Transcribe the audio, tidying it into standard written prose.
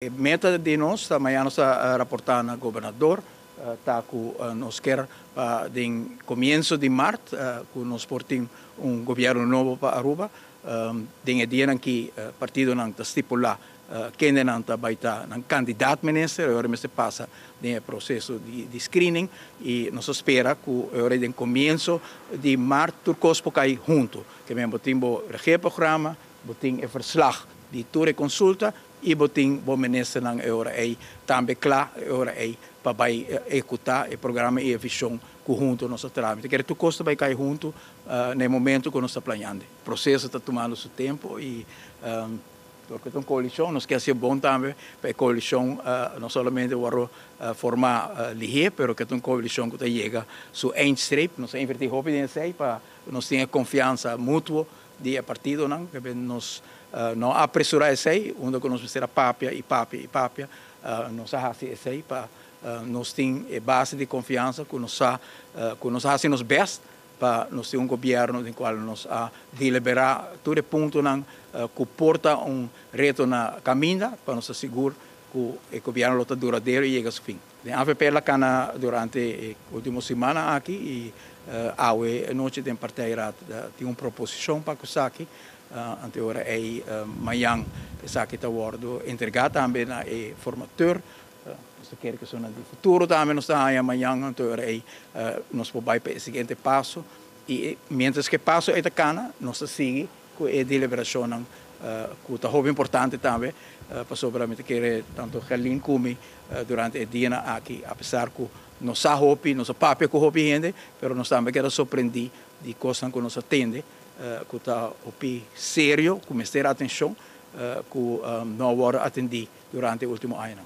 E meta di nos ta mañana nos ta raporta na gobernador ta cu nos kier pa den comienso di maart cu nos por tin un gobierno nobo pa Aruba. Den e dianan ki partidonan ta stipula kendenan ta bay ta nan candidaat minister, e ora mester pasa den e proceso di screening y nos ta spera cu e ora den comienso di maart tur cos por cay hunto. Ke men bo tin bo regeerprogramma, bo tin e verslag di tur e consulta y bo tin bo ministernan e ora ey tambe cla e ora ey pa bay ehecuta e programa y e vision cu hunto nos ta traha. Mi ta kere tur cos ta bay cay hunto na e momento cu nos ta planeando. Proceso ta tumando su tempo y dor cu ta un coalicion nos kier haci bon tambe pa e coalicion no solamente worde forma lihe pero cu ta un coalicion cu ta yega su eindstreep. Nos a inverti hopi den esey pa nos tin e confiansa mutuo di e partidonan. Nos no a apresura esey unda cu nos mester a papia y papia y papia. Nos a haci esey pa nos tin e base di confiansa cu nos sa cu nos a haci nos best pa nos tin un gobierno den cual nos a delibera tur e puntonan cu por ta un reto na caminda pa nos ta sigur cu e gobierno lo ta duradero y yega su fin. Den avp la cana durante e ultimo simannan aki y awe nochi den partijraad tin un proposicion pa cu esaki. Ante ora ey mañan esaki ta wordo entrega tambe na e formateur. Nos ta kere cu esnan di futuro tambe nos ta haya mañan, ante ora ey nos por bay pa e siguiente paso. Y mientras cu e paso ey ta cana, nos ta sigui cu e deliberacionnan cu ta hopi importante tambe, pasobra mi ta kere tanto Gerlin cu mi durante e dianan aki, apesar cu nos sa hopi, nos a papia cu hopi hende, pero nos tambe keda sorprendi di cosnan cu nos a tende cu ta hopi serio, cu mester atencion, cu no a wordo atendi durante e ultimo añanan.